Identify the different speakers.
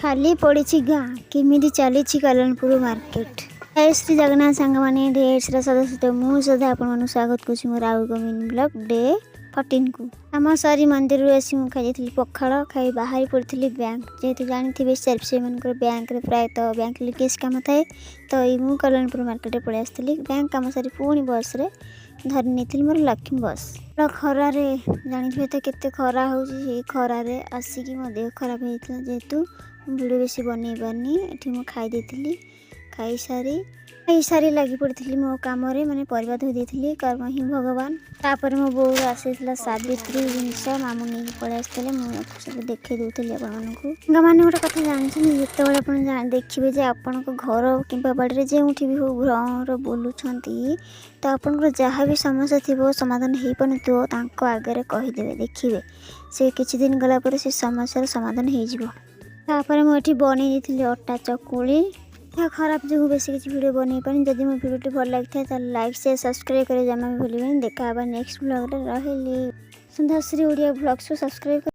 Speaker 1: ଖାଲି ପଡ଼ିଛି ଗାଁ, କେମିତି ଚାଲିଛି କଲ୍ୟାଣପୁର ମାର୍କେଟ। ଜୟ ଶ୍ରୀ ଜଗନ୍ନାଥ ସାଙ୍ଗମାନେ, ଢେର ସଦସ୍ୟ, ମୁଁ ସଦା ଆପଣମାନଙ୍କୁ ସ୍ୱାଗତ କରୁଛି ମୋର ଆଉ ଏକ ମିନି ବ୍ଲଗ୍ ଡେ 14କୁ। ଆମ ସରି ମନ୍ଦିରରୁ ଆସି ମୁଁ ଖାଇଯାଇଥିଲି ପଖାଳ। ଖାଇ ବାହାରି ପଡ଼ିଥିଲି ବ୍ୟାଙ୍କ। ଯେହେତୁ ଜାଣିଥିବେ, ସେମାନଙ୍କର ବ୍ୟାଙ୍କରେ ପ୍ରାୟତଃ ବ୍ୟାଙ୍କ ଲିକେଜ୍ କାମ ଥାଏ। ତ ଏଇ ମୁଁ କଲ୍ୟାଣପୁର ମାର୍କେଟରେ ପଳେଇ ଆସିଥିଲି। ବ୍ୟାଙ୍କ କାମ ସାରି ପୁଣି ବସ୍ରେ ଧରି ନେଇଥିଲି ମୋର ଲକ୍ଷ୍ମୀ ବସ୍। ଖରାରେ ଜାଣିଥିବେ ତ କେତେ ଖରା ହେଉଛି। ସେଇ ଖରାରେ ଆସିକି ମୋ ଦେହ ଖରାପ ହେଇଥିଲା। ଯେହେତୁ ମୁଁ ଭିଡ଼ିଓ ବେଶୀ ବନେଇ ପାରିନି। ଏଠି ମୁଁ ଖାଇ ଦେଇଥିଲି। ଖାଇସାରି ଖାଇସାରି ଲାଗି ପଡ଼ିଥିଲି ମୋ କାମରେ, ମାନେ ପରିବା ଧୋଇ ଦେଇଥିଲି। କର୍ମ ହିଁ ଭଗବାନ। ତାପରେ ମୋ ବୋଉ ଆସିଥିଲା ସାବିତ୍ରୀ ଜିନିଷ, ମାମୁଁ ନେଇକି ପଳେଇ ଆସିଥିଲେ। ମୁଁ ୟାକୁ ସବୁ ଦେଖେଇ ଦେଉଥିଲି ଆପଣମାନଙ୍କୁ। ସାଙ୍ଗମାନେ, ଗୋଟେ କଥା ଜାଣିଛନ୍ତି? ଯେତେବେଳେ ଆପଣ ଦେଖିବେ ଯେ ଆପଣଙ୍କ ଘର କିମ୍ବା ବାଡ଼ିରେ ଯେଉଁଠି ବି ହଉ ଭ୍ରମର ବୁଲୁଛନ୍ତି, ତ ଆପଣଙ୍କର ଯାହା ବି ସମସ୍ୟା ଥିବ, ସମାଧାନ ହେଇପାରୁନଥିବ, ତାଙ୍କ ଆଗରେ କହିଦେବେ। ଦେଖିବେ, ସେ କିଛି ଦିନ ଗଲା ପରେ ସେ ସମସ୍ୟାର ସମାଧାନ ହେଇଯିବ। ତାପରେ ମୁଁ ଏଠି ବନେଇ ଦେଇଥିଲି ଅଟା ଚକୁଳି। ଦେହ ଖରାପ ଯୋଗୁଁ ବେଶୀ କିଛି ଭିଡ଼ିଓ ବନେଇ ପାରିନି। ଯଦି ମୋ ଭିଡ଼ିଓଟି ଭଲ ଲାଗିଥାଏ, ତାହେଲେ ଲାଇକ୍, ସେୟାର, ସବସ୍କ୍ରାଇବ୍ କରିବା ଜମା ବି ଭୁଲିବେନି। ଦେଖା ହେବା ନେକ୍ସଟ ବ୍ଲଗ୍ରେ। ରହିଲି। ସନ୍ଧ୍ୟାଶ୍ରୀ ଓଡ଼ିଆ ବ୍ଲଗ୍ସକୁ ସବସ୍କ୍ରାଇବ୍।